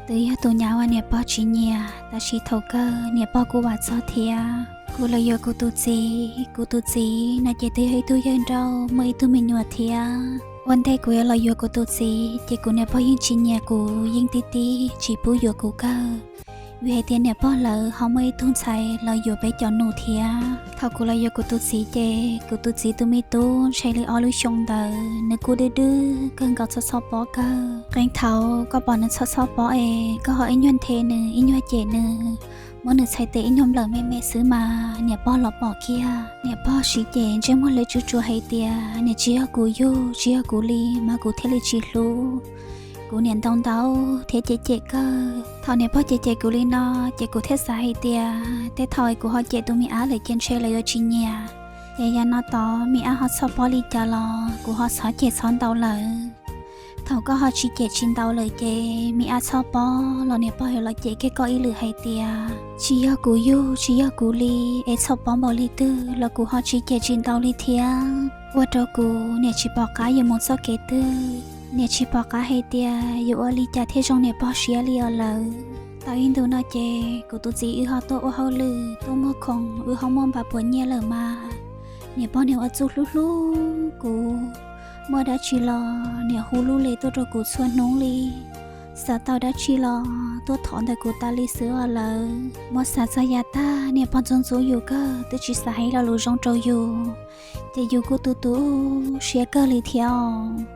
Twb yog tus nyab uas niam pog tsis nyiam, tab sis thaum kawg niam pog kuj vam txog thiab. Kuv los yuav kuv tus txiv, kuv tus txiv no ces twb yog ib tug yawg nrauj muaj ib tug me nyuam thiab. Ua ntej kuv yuav los yuav kuv tus txiv ces kuv niam pog yeej tsis nyiam kuv, yeej tib tib tsis pub yuav kuv kawg, vim hais tias niam pog lawv ho muaj ib tug ntxhais los yuav peb cov nus thiab. Thaum kuv los yuav kuv tus txiv ces kuv tus txiv tus me tub ntshe li ob lub xyoo ntawd nws kuj dwb dwb kawg nkaus, txhob txhob pob kawg. Qee thaum koj pom nws txhob txhob pob es koj ho ib nyuag nthe nws, ib nyuag cem nws, muab nws txhais tes ib nyuag nplawm me me xwb mas niam pog los pom kiag. Niam pog siv ces ntsej muag lawv tsuj tsuas hais tias, niam tsis yog kuv yug, tsis yog kuv li mas kuv thiaj li tsis hlub. Kuv niam ntau ntau thiab cem cem kawg. Thaum niam pog cem cem kuv li no ces kuv thiaj xav hais tias tej thaum kuv ho cem tus me ab lawm ces ntshe lawv yuav tsis nyiam. Ces yav no tod me ab ho txhob pob li cas los kuv ho txhob cem txhob ntaus lawm. Thaum koj ho tsis cem tsis ntaus lawm ces me ab txhob pob los niam pog yuav los cem kiag koj ib lwm hais tias, tsis yog kuv yug, tsis yog kuv li, es txhob pob npaum li twg los kuv ho tsis cem tsis ntaus li thiab. Ua rau kuv niam tsis pom qab yuav mus txoj kev twg, niam tsis pom qab hais tias yuav ua li cas thiaj zoo niam pog siab li os lawm. Tau ib ntus no ces kuv tus txiv wb ho tuaj ua hauj lwm tuaj muag khoom, wb ho muaj npav puas nyiaj lawm mas niam pog niam ua txuj hlub hlub kuv. Muaj dab tsi los niam hu lub li tuaj rau kuv txhua hnub li. Xav tau dab tsi los tuaj thov ntawm kuv tas li xwb os lawm. Muab xav txog yav tag niam pog ntxub ntxub yus kawg, twb tsis xav hais lo lus zoo rau yus, ces yus kuj tu tu siab kawg li thiab os.